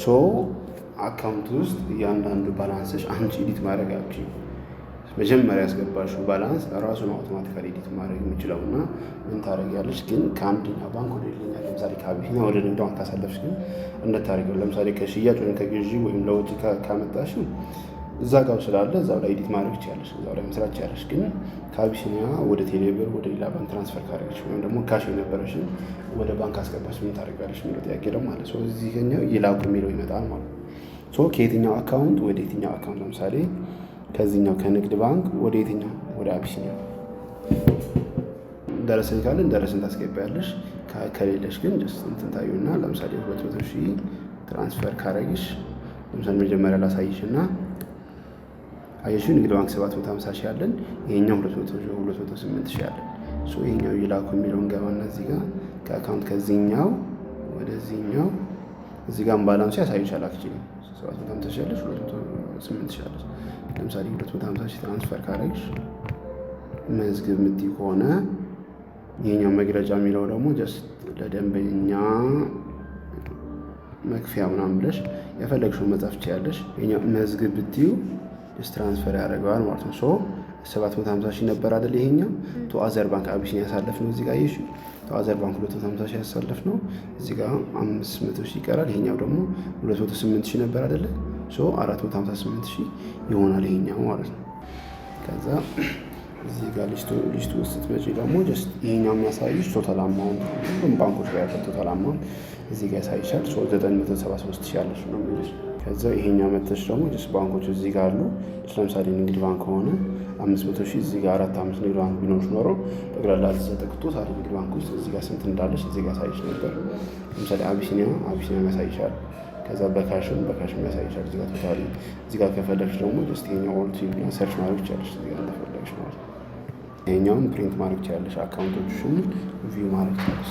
So account ውስጥ እያንዳንዱ balance ሽ አንቺ edit ማድረግ አትችይም። መጀመሪያ ያስገባሽው balance ራሱን automatically edit ማድረግ የሚችለው። እና ምን ታደርጊያለሽ ግን ከአንደኛው ባንክ ወደ ሌላኛው፣ ለምሳሌ ከአቢሲኒያ ወደ ንግድ ባንክ ካሳለፍሽ ግን እንደታደርጊው ለምሳሌ ከሽያጭ ወይም ከግዢ ወይም ለውጭ ካመጣሽው እዛ ጋር ስላለ እዛው ላይ edit ማድረግ ትችያለሽ፣ እዛው ላይ መስራት ትችያለሽ። ግን ከአቢሲኒያ ወደ ቴሌብር፣ ወደ ሌላ ባንክ transfer ካደረግሽ ወይም ደግሞ cash የነበረሽን ወደ ባንክ አስገባሽ ምን ታደርጊያለሽ የሚለው ጥያቄ ደግሞ አለ። So እዚህኛው ይላኩ የሚለው ይመጣል ማለት ነው። So ከየትኛው account ወደ የትኛው account? ለምሳሌ ከዚህኛው ከንግድ ባንክ ወደ የትኛው? ወደ አቢሲኒያ። ደረሰኝ ካለን ደረሰኝ ታስገቢያለሽ። ከሌለሽ ግን just እንትን ታዩና ለምሳሌ 200,000 transfer ካረግሽ፣ ለምሳሌ መጀመሪያ ላሳይሽ እና አየሽው ንግድ ባንክ 750,000 ያለን፣ ይሄኛው 208,000 ያለን። So ይሄኛው ይላኩ የሚለውን ገባና እዚህ ጋር ከ account ከዚህኛው ወደዚህኛው እዚህ ጋር balance ኡ ያሳይሻል። Actually 750,000 ያለሽ፣ 208,000 ያለሽ። ለምሳሌ 250,000 transfer ካረግሽ መዝግብ የምትይ ከሆነ ይሄኛው መግለጫ የሚለው ደግሞ just ለደንበኛ መክፈያ ምናምን ብለሽ የፈለግሽውን መጻፍ ትችያለሽ። ይሄኛው መዝግብ ብትዩ just transfer ያደርገዋል ማለት ነው። So 750,000 ነበር አይደል? ይሄኛው to other bank አቢሲኒያ ያሳለፍ ነው። እዚህ ጋር አየሽ፣ to other bank 250,000 ያሳለፍ ነው። እዚህ ጋር 500,000 ይቀራል። ይሄኛው ደግሞ 208,000 ነበር አይደለ? So 458,000 ይሆናል ይሄኛው ማለት ነው። ከዛ እዚህ ጋር list ኡ ውስጥ ስትመጪ ደግሞ just ይሄኛው የሚያሳይሽ total amount፣ ሁሉም ባንኮች ላይ ያለ total amount እዚህ ጋር ያሳይሻል። So 973,000 ያለሽ ነው የሚልሽ። ከዛ ይሄኛው መተሽ ደግሞ just ባንኮች እዚህ ጋር አሉ። ለምሳሌ ንግድ ባንክ ከሆነ 500,000 እዚህ ጋር አራት አምስት ንግድ ባንክ ቢኖርሽ ኖሮ ጠቅላላ total ንግድ ባንክ ውስጥ እዚህ ጋር ስንት እንዳለሽ እዚህ ጋር ያሳይሽ ነበር። ለምሳሌ አቢሲኒያ፣ አቢሲኒያ ያሳይሻል። ከዛ በ cash ም ያሳይሻል። እዚህ ጋር totally እዚህ ጋር ከፈለግሽ ደግሞ just ይሄኛው all እና search ማድረግ ትችያለሽ እዚህ ጋር እንደፈለግሽ ማለት ነው። ይሄኛውን print ማድረግ ትችያለሽ። Account ኦችሽን view ማድረግ ትችያለሽ።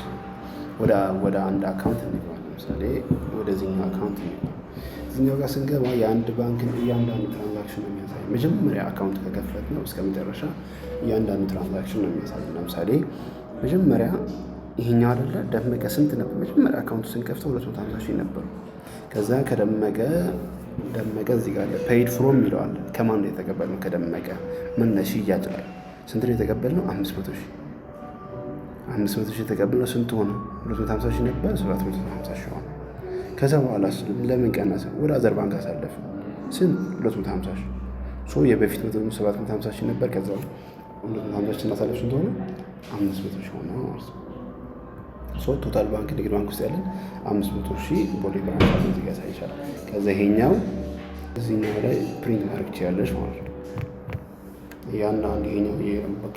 ወደ አንድ account እንግባ። ለምሳሌ ወደዚህኛው account እንግባ። እዚህኛው ጋር ስንገባ የአንድ ባንክን እያንዳንዱ transaction ነው የሚያሳይ። መጀመሪያ account ከከፈትነው እስከ መጨረሻ እያንዳንዱ transaction ነው የሚያሳይ። ለምሳሌ መጀመሪያ ይሄኛው አይደለ ደመቀ ስንት ነበር? መጀመሪያ account ኡ ስንከፍተው 250,000 ነበሩ። ከዛ ከደመቀ፣ ደመቀ እዚህ ጋር paid from ይለዋል። ከማን ነው የተቀበልነው? ከደመቀ። ምን ሽያጭ ላይ ስንት ነው የተቀበልነው? 500,000። 500,000 የተቀበልነው ስንት ሆነ? 250,000 ነበር፣ 750,000 ሆነ። ከዛ በኋላ ለምን ቀነሰ? ወደ other bank አሳለፍ። ስንት? 250,000። So የበፊት 750,000 ነበር። ከዛ 250,000 ስናሳለፍ ስንት ሆነ? 500,000 ሆነ ማለት ነው። So total ባንክ ንግድ ባንክ ውስጥ ያለን 500,000 ቦሌ branch አለ እዚህ ጋር ያሳይሻል። ከዛ ይሄኛው እዚህኛው ላይ print ማድረግ ትችያለሽ ማለት ነው። እያንዳንዱ ይሄኛው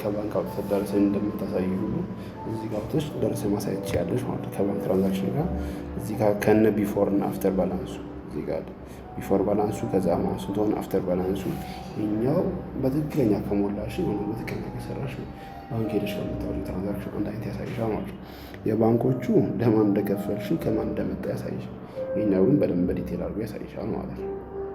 ከባንክ አውጥተሽ ደረሰኝ እንደምታሳይ ሁሉ እዚህ ጋር አውጥተሽ ደረሰኝ ማሳየት ትችያለሽ ማለት ነው። ከባንክ transaction ጋር እዚህ ጋር ከነ before እና after balance ኡ እዚህ ጋር before balance ኡ ከዛ ስንት ሆነ after balance ኡ። ይሄኛው በትክክለኛ ከሞላሽ ሆነ በትክክለኛ ከሰራሽ ባንክ ሄደሽ ከምታወጪው transaction አንድ አይነት ያሳይሻል ማለት ነው። የባንኮቹ ለማን እንደከፈልሽው ከማን እንደመጣ ያሳይሻል። ይሄኛው ግን በደንብ በ detail አድርጎ ያሳይሻል ማለት ነው።